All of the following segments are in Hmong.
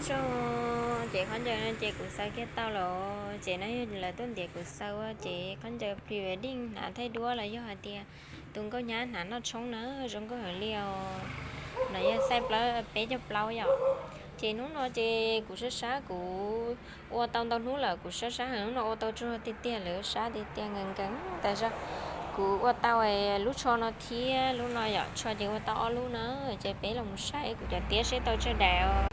Zoo, ces khaub ncaws no ces kuv xaws kiag tau lawm. Ces no yog lawv tuaj ntiav kuv xaws ua ces khaub ncaws pre-wedding hnav thaij duab los yog hais tias tus nkauj nyab hnav noj tshoob na, zoo nkauj heev li os. No yog size plaub, peb caug plaub yom. Ces hnub no ces kuv sab sab kuv ua tau ntau hnub lawm, kuv sab sab heev, hnub no ua tau tsuag tiag tiag lawm, sab tiag tiag nkees nkees tas zog. Kuv ua tau lub tsho no thiab lub no yom, tsho ces ua tau ob lub na. Ces peb los mus saib kuv cov tiab seb tau tsawg daim os.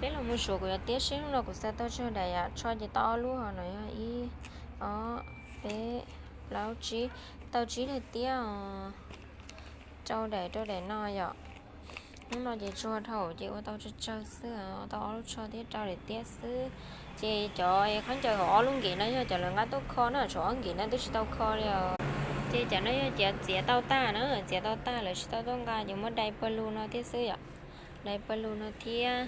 Peb los mus suav kuv cov tiab seb hnub no kuv xaws tau tsawg daim yom. Tsho ces tau ob lub, no yog ib, ob, peb, plaub, tsib, tau tsib daim tiab os. Rau daim rau daim no yom. Hnub no ces tsuag dhau ces ua tau tsawg tsawg xwb, ua tau ob lub tsho thiab rau daim tiab xwb. Ces cov khaub ncaws hauv ob lub nkev no yog cov lawv nqa tuaj kho na, tshuav ob nkev no twb tsis tau kho li os. Ces cov no yog cov txiav tau tag na, txiav tau tag lawv tsis tau tuaj nqa, ces muab dai pawg lug no thiab xwb yom. Dai pawg lug no thiab.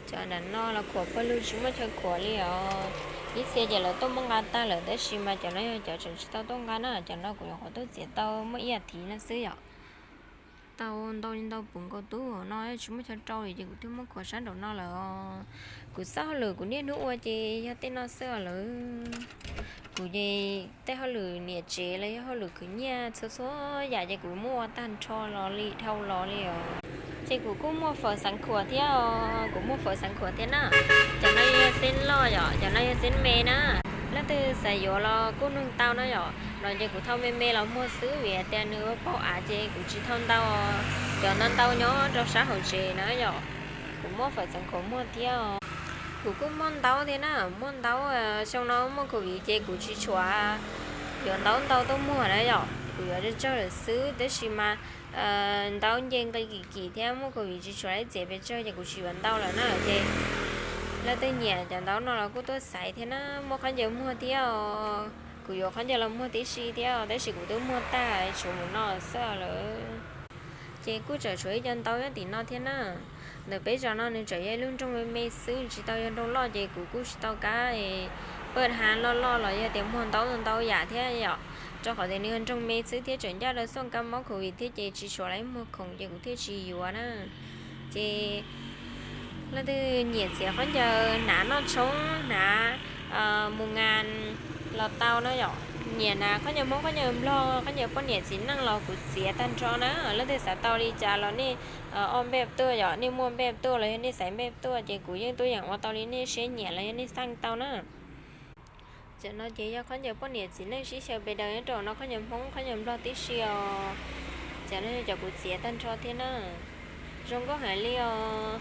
Cov nram no los khuam pawg lug tsis muaj chaw khuam li os. Ib txhia ces lawv tuaj muab nqa tag lawm tab sis mas cov no yog cov tseem tsis tau tuaj nqa na, cov no kuv nyuam qhuav tuaj txiav tau muaj ib as thiv no xwb yom. Tau ntau li ntau puv nkaus tub no tsis muaj chaw rau li ces kuv thiaj muab khuam sab nraum no lawm os. Kuv txoj hauj lwm kuv niaj hnub ua ces yog tej no xwb os lawm. Kuv ces tej hauj lwm niam tsev los yog hauj lwm khwv nyiaj txhua txhua yam ces kuv muaj ua tag nrho los li dhau los li os. Ces kuv kuj muaj fawm xeev khuam thiab os, kuv muaj fawm xeev khuam thiab na. Cov no yog xeeb loj yom, cov no yog xeeb me na. Leej twg xav yuav los kuj nug tau na yom. No ces kuv thauj me me los muag xwb vim tias nws ua paug av ces kuv tsis thauj ntau. Cov ntau ntau nyob rau sab hauv tsev na yom. Kuv muaj fawm xeev khuam muag thiab os. Kuv kuj muaj ntaub thiab na, muaj ntaub, xyoo no muaj covid ces kuv tsis tshuav yuav ntaub ntau tuaj muag na yom, kuv yuav tsawg tsawg lawm xwb tab sis mas ntaub nce nqi kim kim thiab muaj covid tsis tshuav ib txiav pes tsawg ces kuv tsis yuav ntau lawm na ces leej twg nyiam cov ntaub no los kuj tuaj xaiv thiab na, muaj khaub ncaws muag thiab os. Kuv yuav khaub ncaws los muag tib si thiab tab sis kuv twb muag tag tshuav mus no xwb lawm. Ces kuj tseem tshuav ib co ntaub nyob tim no thiab na. Ntawm peb zos no nws tseem yog ib lub nroog me me xwb, tsis tau yog nroog loj ces kuv kuj tsis tau kab paj ha loj loj los yog tias muag ntaub ntau yam thiab yom, rau qhov tias nws yog nroog me xwb thiab tseem ncaj rau xuaj kab mob covid thiab ces tsis tshuav lawv muag khoom ces kuv thiaj tsis yuav na. Ces leej twg nyiam txiav khaub ncaws hnav noj tshoob, hnav mus ngas los tau na yom. Nyiam hnav khaub ncaws Hmoob, khaub ncaws Nplog, khaub ncaws poj niam txiv neej los kuv txiav tag nrho na. Leej twg xav tau li cas los nej ob npej tuaj yom, nej muaj npej tuaj los yog nej xaiv npej tuaj ces kuv yeej tuaj yeem ua tau li nej siab nyiam los yog nej xaj tau na. Cov no ces yog khaub ncaws poj niam txiv neej sib xyaw pes daws nyob rau no, khaub ncaws Hmoob khaub ncaws Nplog tib si os. Cov no yog cov kuv txiav tag nrho thiab na. Zoo nkauj heev li os.